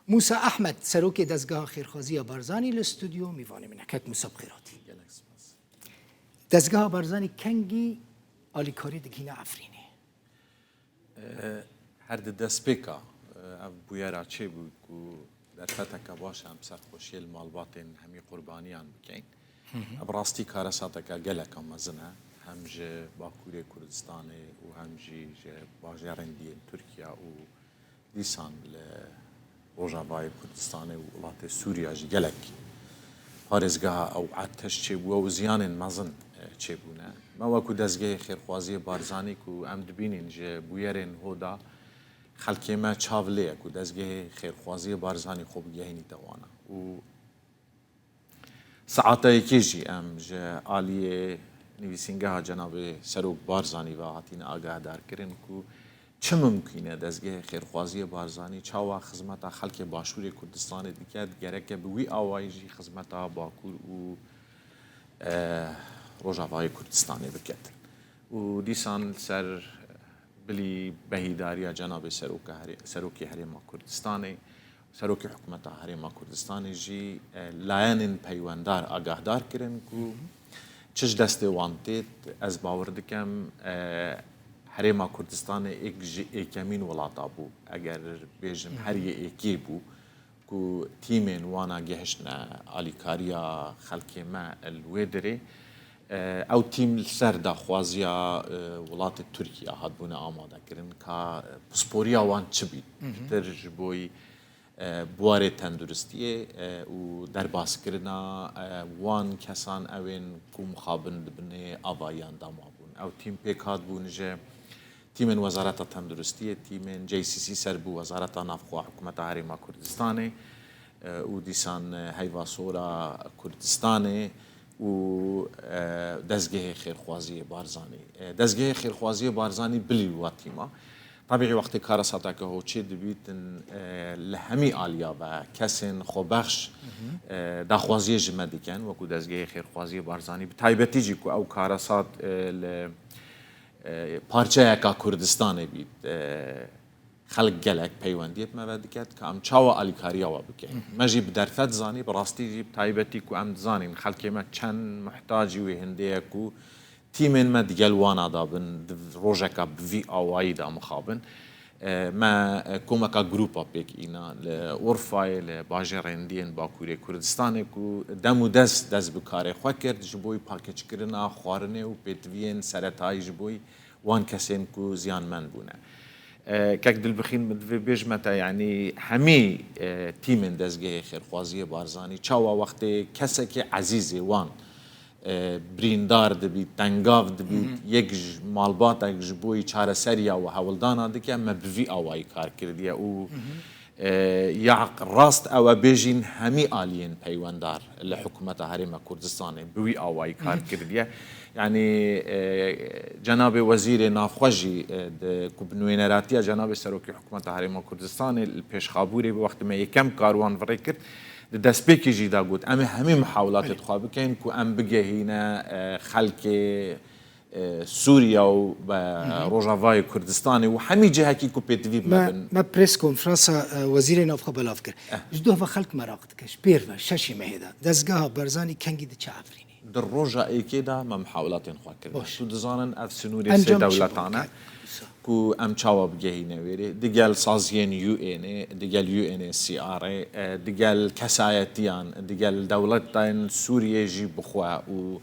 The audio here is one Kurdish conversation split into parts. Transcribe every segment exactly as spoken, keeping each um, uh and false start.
Mûsa Ehmed, serokê Dezgeha Xêrxwaziya Barzanî li stûdyo mîvanê min e. Kek Mûsa, bi xêr hatî. Gelek spas. Dezgeha Barzanî kengî alîkarî digihîne Efrînê? Her di destpêka, ev bûyera çêbû ku derfeteke baş e em serxweşiyê li malbatên hemî qurbaniyan bikeyn. Ev rastî karesateke geleka mezin e, hem ji Bakurê Kurdistanê û hem jî ji bajarên diyên Tirkiye û dîsan li Rojavayê Kurdistanê û welatê Sûriya jî gelek parêzgeha ew eteş çêbûye û ziyanên mezin, e, çêbûne. Me wekû dezgehê xêrxwaziyê Barzanî ku em dibînîn ji bûyerên ho de xelkê me çav lê ye ku dezgehê xêrxwaziyê Barzanî xwe bigehînîte wana. Û Saeta yekê jî em ji aliyê nivîsîngeha Cenabê Serok Barzanî ve hatine agahdarkirin ku çi mimkûn e dezgehê xêrxwaziyê Barzanî çawa xizmeta xelkê Başûrê Kurdistanê dike, gereke bi wî awayî jî xizmeta Bakur û, e, Rojavayê Kurdistanê bike. Û dîsan li ser bilî behîdariya Cenabê Seroka Herê-, Serokê Herêma Kurdistanê, Serokê Hikûmeta Herêma Kurdistanê jî, e, layenên peywendar agahdar kirin ku çi ji destê wan têt, ez bawer dikim, e, Herêma Kurdistanê êk ji êkemîn welata bû, eger bêjim her yê êkê bû, ku tîmên wana gehiştine alîkariya xelkê me li wê dirê. E, ew tîm li ser daxwaziya, e, welatê Tirkiye hatbûne amade kirin ka, e, pisporiya wan çi bî. Pitir ji bo, e, buwarê tenduristiyê, e, û derbaskirina, e, wan kesan ewên ku mixabin di binê avayiyan de mabûn. Ew tîm pêk hatbûn ji tîmên Wezareta Tenduristiyê, tîmên J C C ser bi Wezareta Navxwe Hikûmeta Herêma Kurdistanê, e, û dîsan, e, Heyva Sora Kurdistanê û, e, Dezgehê Xêrxwaziyê Barzanî. E, Dezgehê Xêrxwaziyê Barzanî bilî wa tîma. Tabî wextê karesateke ho çê dibîtin, e, li hemî aliya ve kesên xwebexş, e, daxwaziyê ji me dikin, wekû Dezgehê Xêrxwaziyê Barzanî. Bi taybetî jî ku ew karesat, e, li e, parçeyeka Kurdistanê bît, e, xelk gelek peywendiyê bi me ve diket ka em çawa alîkariya we bikin. Hı hı. Me jî bi derfet zanî, bi rastî jî bi taybetî ku em dizanîn xelkê me çend muhtacî wê hindê ye ku tîmên me digel wana de bin, di rojeka bi vî awayî de mixabin. E, me, e, komeka grûpa pêk îna li Urfayê, li bajêrên diyên Bakurê Kurdistanê ku dem û dest, dest bi karê xwe kir ji bo pakeçkirina xwarinê û pêtiviyên seretayî ji bo wan kesên ku ziyanmend bûne. E, kek Dilbixîn, min divê bêjime te, yanî hemî, e, tîmên Dezgehê Xêrxwaziyê Barzanî çawa wextê kesekê ezîzê wan, e, birîndar dibît, tengav dibît, Hı hı. yek ji malbatek ji bo çareseriya we hewldana dike, me bi vî awayî kar kirdiye û Hı hı. E, ya rast ew e bêjîn hemî aliyên peywendar li Hikûmeta Herêma Kurdistanê bi wî awayî kar Hı. kiriye. Yanî, e, Cenabê Wezîrê Navxwe jî, e, di, ku bi nûneratiya Cenabê Serokê Hikûmeta Herêma Kurdistanê li Pêşxabûrê bi wextê me yekem karwan virê kir, di destpêkê jî de got, em ê hemî mihawilatê Belê. xwe bikeyn ku em bigehîne, e, xelkê, e, Sûriya û, e, Hı hı. Rojavayê Kurdistanê û hemî cihekî ku pêtivî Me, bibin. me press konferansa, e, Wezîrê Navxwe belav kir. Eh. Ji dû ve xelk meraq dike, ji pêr ve, şeşê mehê de, dezgeha Barzanî kengî diçe Efrînê? Di roja êkê de me mihawilatên xwe kirin. Baş. Tu dizanin ev sinûrê Encam sê çi bû? dewletan e Ke-, ku em çawa bigehîne wêrê. Digel saziyên U N ê, digel U N H C R ê, e, digel kesayetiyan, digel dewletên Sûriyê jî bi xwe û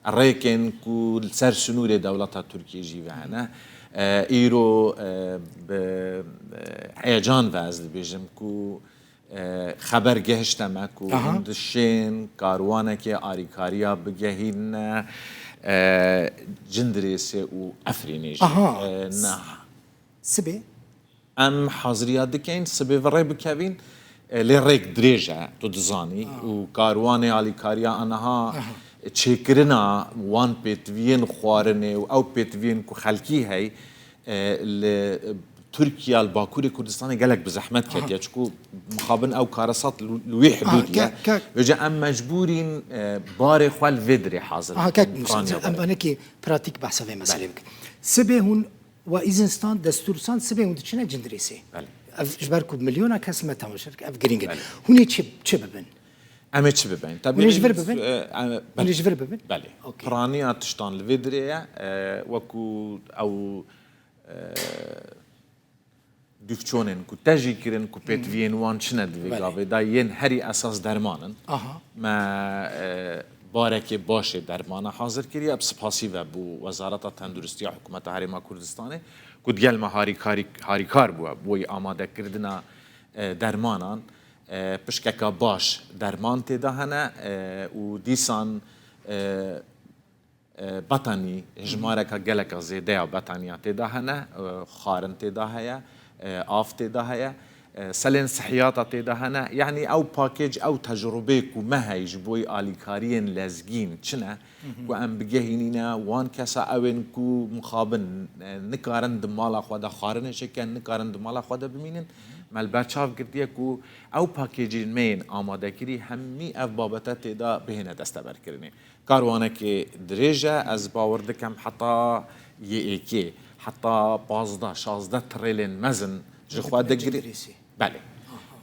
rêkên ku li ser sinûrê dewleta Tirkiyê jî ve hene. E, îro, e, bi, e, heyecan ve ez dibêjim ku, e, xeber gehişte me ku Aha. hûn dişên karwanekê arîkariya bigehîne, e, Cindirêsê û Efrînê jî. Aha. E, ne. Sibê? Em haziriya dikeyn, sibê virê bikevin, e, lê rêk dirêj e, tu dizanî. Ah. Û karwanê alîkariya aniha Aha. çêkirina wan pêtiviyên xwarinê û ew pêtiviyên ku xelkî hey, e, li Tirkiye, li Bakurê Kurdistanê gelek bi zehmet Aha. ketiye. Çiku mixabin ew karesat li, li wî Aha, hidûdî ye. ke-, ke- Vêca em mecbûrîn, e, barê xwe li vê dirê hazir Aha, bikin, kek Nûsa, piraniya em barê. banekî pratîk behsa vê meselê Belê. bikin. Sibê hûn We îzin stand, destûr stand, sibê hûn diçine Cindirêsê. Belê. Ev ji ber ku milyona kes me temaşe dike, ev girîng e. Belê. Hûn ê çi, çi bibin? Em ê çi bibin? Tabii Hûn ê ji vir bibin? e, em, Hûn ê ji vir bibin? Belê. Okey. Piraniya tiştan li vê dirê ye, e, wekû ew, e, dûvçonên ku te jî kirin, ku pêtiviyên wan çi ne di vê Belê. gavê de, yên herî esas derman in. Aha. Me, e, barekê baş ê dermana hazir kiriye. Bi spasî ve bû Wezareta Tenduristiya Hikûmeta Herêma Kurdistanê, ku digel me harîkarî-, harîkar bûye, bo amadekirina, e, dermanan. E, pişkeka baş derman tê de hene, e, û dîsan, e, e, betanî, jimareka geleka zêde ya betaniya tê de hene, e, xwarin tê de heye, e, av tê de heye, e, selên sihiyata tê de hene. Yanî ew pakêc, ew tecrubê ku me heye ji bo alîkariyên lezgîn çi ne, ku em bigehînîne wan kesa, ewên ku mixabin, e, nikarin di mala xwe de xwarinê çêkin, nikarin di mala xwe de bimînin. Me li ber çav girtiye ku ew pakêcên me yên amadekirî hemî ev babete tê de bihêne desteberkirinê. Karwanekê dirêj e, ez bawer dikim heta yê êkê, heta pazdeh, şazdeh tirêlên mezin ji xwe Dikine digirî. Cindrêsê. Belê.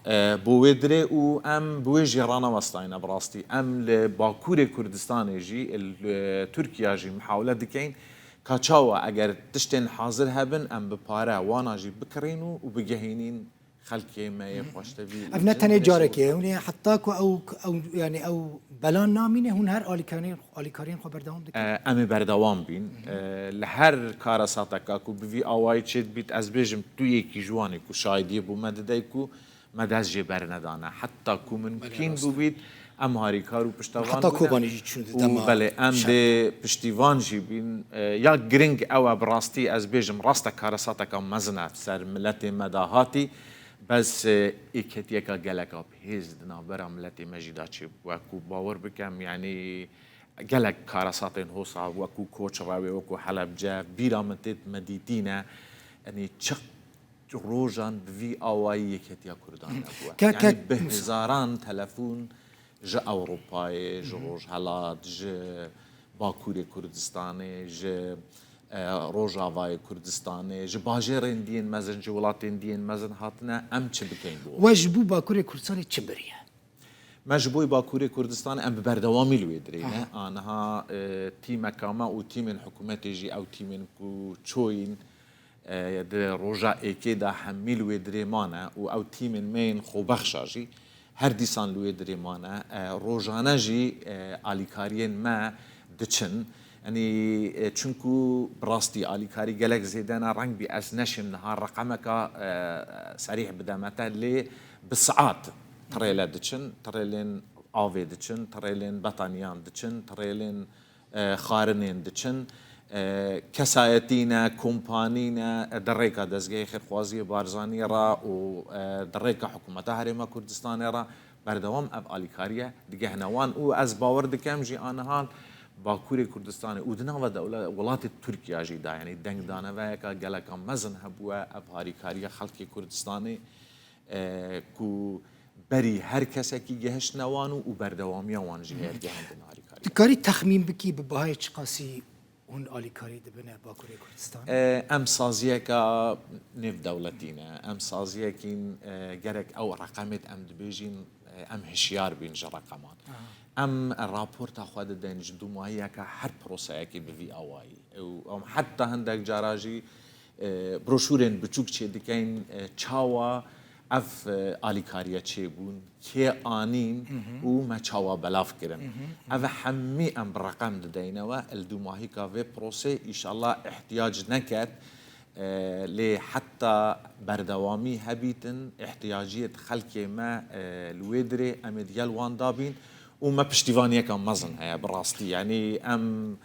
E, bo wê dirê û em bi wê jî ranewestayne bi rastî. Em li Bakurê Kurdistanê jî, li Tirkiya jî mihawle dikeyn ka çawa eger tiştên hazir hebin, em bi pare wana jî bikirîn û, û bigehînîn xelkê me yê xweştevî û Ev ne tenê cindrêsê carekê ye, hûn ê heta ku ew, ew, yanî ew belan namîne, hûn her alîkariyên, alîkariyên xwe berdewam dikin? E, em ê berdewam bîn. E, li her karesateka ku bi vî awayî çêdibît, ez bêjim tu yekî ji wan î ku şahidiyê bo me didey ku me dest jê bernedane. Heta ku mimkîn bûbît, em harîkar û piştevan Heta bûne. Kobanê jî çûn di Û dema belê, em şer. dê piştîvan jî bîn. E, ya giring ew e, bi rastî ez bêjim, rast e karesateka mezin e ser miletê me de hatî. Bes, e, êketiyeka geleka bihêz di navbera miletê me jî de çêbû. Wekû bawer bikem, yanî gelek karesatên hosa, wekû Koçrewê, wekû Helebce, bîra min tê me dîtîne. Yanî çi rojan bi vî awayî yeketiya Kurdan nebûye. Ke-, Yanî ke-, bi hezaran telefon ji Ewropayê, ji Rojhelat, ji Bakurê Kurdistanê, ji, e, Rojavayê Kurdistanê, ji bajêrên diyên mezin, ji welatên diyên mezin hatine, em çi bikeyn bo? We ji bo Bakurê Kurdistanê çi biriye? Me ji bo Bakurê Kurdistanê em bi berdewamî li wê dirê ne. Aha. Aniha, e, tîmeka me û tîmên hikûmetê jî ew tîmên ku çoyîn, e, di roja êkê de hemî li wê dirê mane û ew tîmên me yên xwebexşa jî her dîsan li wê dirê mane. E, rojane jî, e, alîkariyên me diçin. Yanî, e, çunku bi rastî alîkarî gelek zêde ne, reng bî ez neşêm niha reqemeka, e, serîh bideme te, lê bi saet tirêle diçin, tirêlên avê diçin, tirêlên betaniyan diçin, tirêlên e, xwarinên diçin. E, kesayetî ne, kompanî ne, e, di rêka dezgehê xêrxwaziyê Barzanî re û, e, di rêka hikûmeta Herêma Kurdistanê re berdewam ev alîkariye digehne wan û ez bawer dikim jî aniha Bakurê Kurdistanê û di nava dewle-, welatê Tirkiya jî de, yanî dengdaneveyeka geleka mezin hebûye ev harîkariya xelkê Kurdistanê, e, ku berî her kesekî gehiştine wan û, û berdewamiya wan jî heye digehendin alîkarî. Dikarî texmîn bikî bi bahayê çiqasî hûn alîkarî dibine Bakurê Kurdistanê? E, em saziyeka nêvdewletî ne. Em saziyekîn, e, gerek ew reqemêt em dibêjîn, e, em hişyar bîn ji reqeman. Aha. Em raporta xwe didin ji dûmahiyeke her proseyekê bi vî awayî. Û em heta hindek cara jî e, broşûrên biçûk çêdikeyn, e, çawa ev, e, alîkariye çêbûn, kê anîn û me çawa belav kirin. Ev hemî em bi reqem dideyne we, li dûmahîka vê prosê îşallah îhtiyac neket, e, lê heta berdewamî hebîtin, îhtiyaciyêt xelkê me, e, li wê dirê em ê digel wan dabîn û me piştîvaniyeka mezin heye bi rastî. Yanî em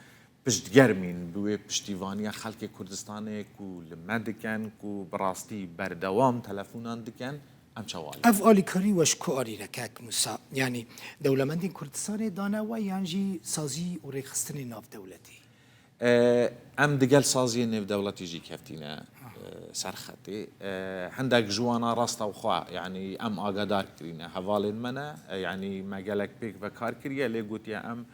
piştgermîn bi wê piştîvaniya xelkê Kurdistanê ku li me dikin, ku bi rastî berdewam telefonan dikin, em çawa alî? Ev alîkarî we ji ku anîne kek Musa? Yanî dewlemendên Kurdistanê dane we yan jî sazî û rêxistinên navdewletî? E, em digel saziyên nêvdewletî jî keftîne, e, ser xetê. E, hindek ji wana rasta xwe, yanî em agadar kirîne, hevalên me ne, e, yanî me gelek pêk ve kar kiriye, lê gotiye em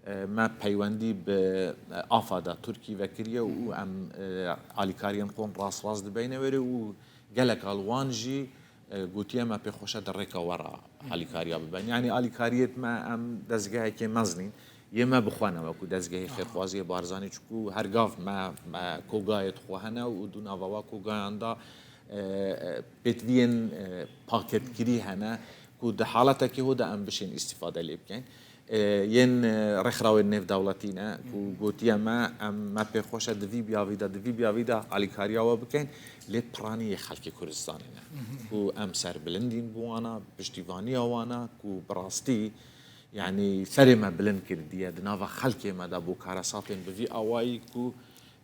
E, me peywendî bi, e, AFAD'a Tirkî vekiriye û em, e, alîkariyên xwe rast rast dibeyne wêrê û Gelek al wan jî, e, gotiye me pê xweş e di rêka we re alîkariya biben. Yanî alîkariyêt me em dezgehekê mezinîn. Yê me bi xwe ne wekû dezgehê xêrxwaziyê Barzanî, çiku her gav me, me kogayêt xwe hene û di nava wa kogayan de, e, e, pêtiviyên, e, paketkirî hene ku di haletekê ho de em bişên îstîfade lê bikeyn. E, yên, e, rêxrawên nêvdewletî ne ku gotiye me, em, me pê xweş e di vî biyavî de, di vî biyavî de alîkariya we bikeyn, lê piranî yê xelkê Kurdistanê ne. Ku em serbilindîn bi wana, piştîvaniya wana, ku bi rastî, yanî serê me bilind kirdiye, di nava xelkê me de bo karesatên bi vî awayî ku,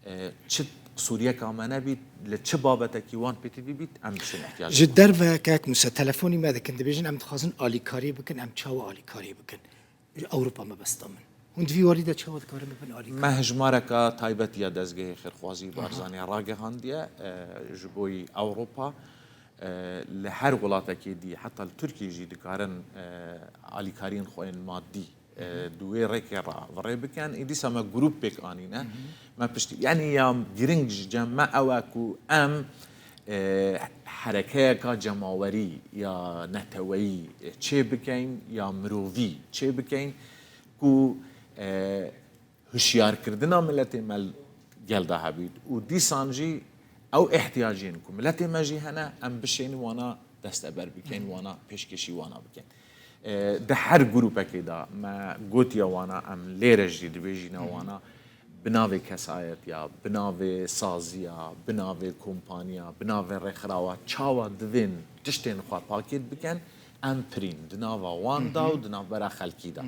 e, çi qisûriyeka me nebît, li çi babetekî wan pêtivî bît, em bişên ihtiyacê Ji derve kek Muse telefonî me dikin, dibêjin em dixwazin alîkarî bikin, em çawa alîkarî bikin? Ji Ewropa mebesta min. Hûn di vî warî de çawa dikarin bibin alîkar? Me hejmareka taybet ya dezgehê xêrxwazî Barzanî ragihandiye, e, ji bo yî Ewropa, e, li her welatekê dî, heta li Tirkiyê jî dikarin, e, alîkariyên xwe yên madî, e, di wê rêkê re virê bikin. Ê dîsa me grûp pêk anîne. Me piştî, yanî ya giring ji cem me ew e ku em, e, herekeyeka cemawerî ya neteweyî, e, çê bikeyn, ya mirovî çê bikeyn ku, e, hişyarkirina miletê me li gel de hebît û dîsan jî ew ihtiyacên ku miletê me jî hene, em bişên wana desteber bikeyn, wana pêşkêşî wana bikin. E, di her grûpekê de me gotiye wana, em lêre jî dibêjîne wana, bi navê kesayetiya, bi navê saziya, bi navê kompaniya, bi navê rêxirawa, çawa divên tiştên xwe pakêt bikin, em pirîn di nava wan de û di navbera xelkî de.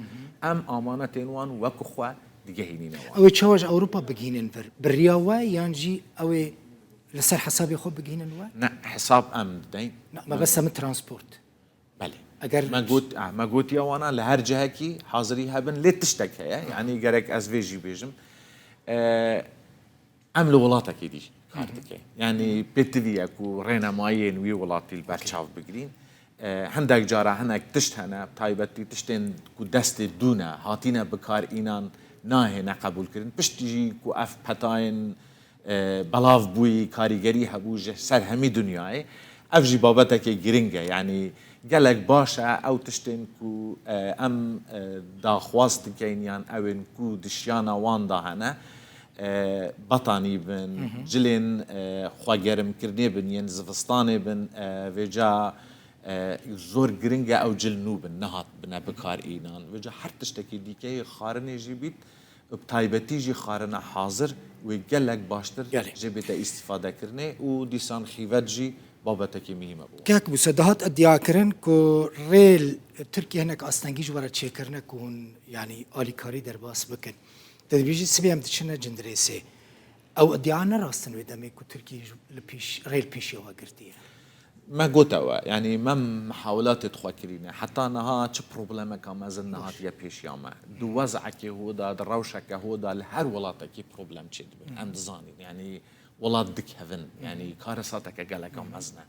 Em amanetên wan wekî xwe digehînîne wan. Ew ê çawa ji Ewropa bigihînin vir? Bi riya we yan jî ew ê li ser hesabê xwe bigihînin we? Ne, hesab em dideyn. Na, mebesta min transport. Belê. Eger Me got, ah, me gotiye wana li her cihekî hazirî hebin, lê tiştek heye. Yanî gerek ez vê jî bêjim. E, em li welatekî dî kar dikeyn. Yanî pêtivî ye ku rênemayiyên wî welatî li ber çav bigirîn. E, hindek cara hinek tişt hene, taybetî tiştên ku destê dû ne, hatîne bikar înan nahêne qebûlkirin. Piştî jî ku ev petayên, e, belav bûyî, karîgerî hebû ji ser hemî dinyayê. Ev jî babetekê giring e. Yanî gelek baş e ew tiştên ku, e, em, e, daxwaz dikeyn yan ewên ku di şiyana wan de hene, e, betanî bin, cilên, e, xwegerimkirinê bin, yên zivistanê bin, e, vêca, e, zor giring e ew cil nû bin, nehat bine bikar înan. Vêca her tiştekî dîkeyê xarinê jî bît, bi taybetî jî xarina hazir wê gelek baştir Gelek. jê bête îstifadekirinê û dîsan xîvet jî babetekî muhîm e bo wan. Kek Muse, dihat iddiakirin ku rê li Tirkiye hinek astengî ji we re çêkirine ku hûn, yanî alîkarî derbas bikin. Te dibêjî sibê em diçine Cindirêsê. Ew iddia ne rast in wê demê ku Tirkiye ji, li pêş, rê li pêşiya we girtiye? Me gote we, yanî me mihawilatê xwe kirîne. Heta niha çi problemeka mezin nehatiye pêşiya me. Di wez'ekê ho de, di rewşeke ho de li her welatekî problem çêdibe. Em dizanîn, yanî welat dikevin, yanî karesateke geleka mezin e.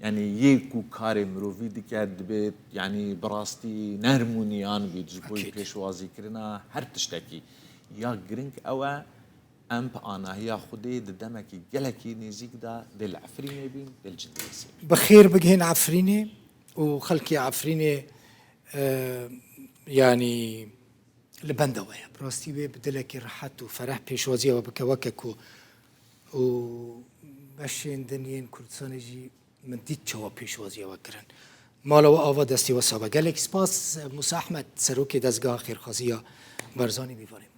Yanî yê ku karê mirovî dike, dibê, yanî bi rastî nerm û niyan bît ji bo Akîd. pêşwazîkirina her tiştekî. Ya giring ew e, em bi anahiya Xwedê di demekî gelekî nêzîk de dê li Efrînê bîn, dê li Cindirêsê bîn. Bi xêr bigihên Efrînê û xelkê Efrînê, e, yanî li benda we ye. Bi rastî wê bi dilekî rehet û fereh pêşwaziya we bike, weke ku û beşên din yên Kurdistanê jî min dît çawa pêşwaziya we kirin. Mala we ava, destê we sax be. Gelek spas, Musa Ehmed, serokê dezgeha xêrxwazî ya Barzanî, mêvanê me.